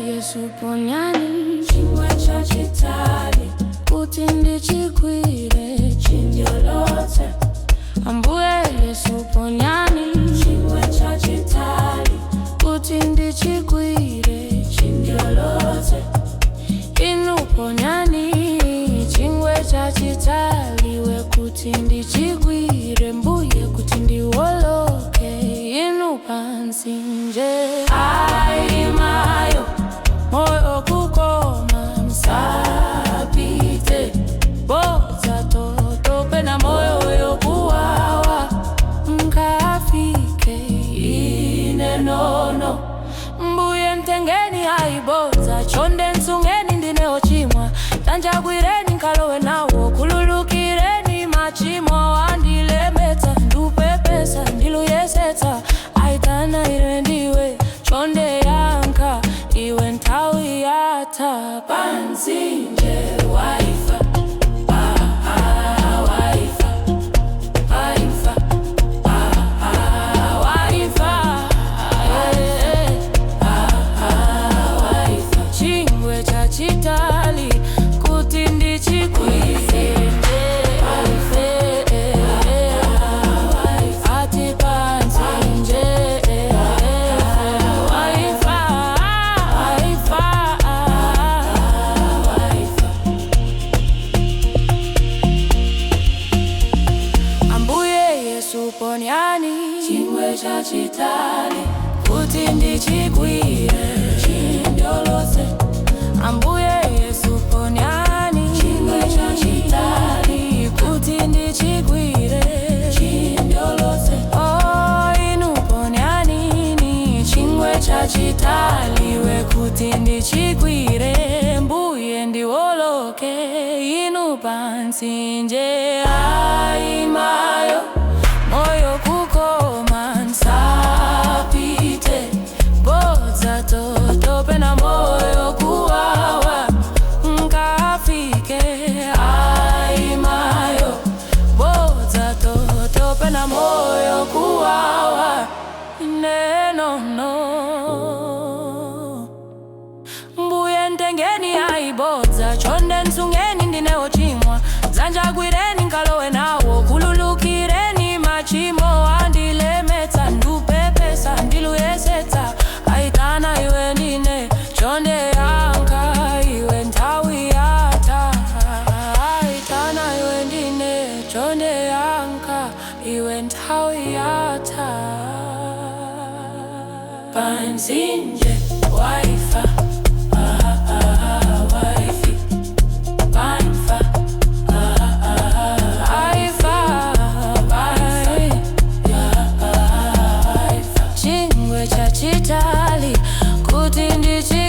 Yesu ponyani Chingwe chachitali kuti ndichigwire. Chindiolotse. Ambuye Yesu ponyani Chingwe chachitali kuti ndichigwire. Chindiolotse. Inu ponyani chingwe chachitaliwe kuti ndichigwire, mbuye, kuti ndiwoloke inu pamtsinje. Aimayo, moyo kukoma, msapite bodza totope na moyo yokuwawa nkafike ine nono. Mbuye mtengeni, aibodza chonde msungeni, ndine ochimwa, tanjagwireni nkalowe nawo, kululukireni machimo wandilemetsa, ndupepesa ndiluyesetsa, aitana ire ndiwe, chonde yanka iwe, nthawi yatha. Pamtsinje waifa, ah, ah, waifa, waifa, ah, ah, waifa, eh, ah, waifa. Chingwe chachitali kuti ndichigwire. Ati pamtsinje waifa, waifa, Waifa. Ambuye Yesu ponyani Chingwe chachitali kuti ndichigwire. Chindiolotse. Ambuye Yesu ponyani Chingwe chachitali kuti ndichigwire. Chindiolotse. Oh, inu ponyani ni chingwe chachitaliwe kuti ndichigwire, mbuye, ndiwoloke inu pamtsinje. Aimayo, moyo kukoma, nsapite bodza totope na moyo kuwawa nkafike. Aimayo, bodza totope na moyo kuwawa nenono. Mbuye ntengeni, aibodza chonde msungeni, ndine ochimwa, dzanjagwireni nkalowe nawo, kululukireni machimo andilemetsa, ndupepesa ndiluyesetsa, aitana iwe ndine, chonde yanka iwe, nthawi yatha. Aitana iwe ndine, chonde yanka iwe, nthawi yatha. Pamtsinje waifa, ah, ah, waifi, paifa, ah, ah, aifa, waifa. Chingwe chachitali kuti ndichigwire.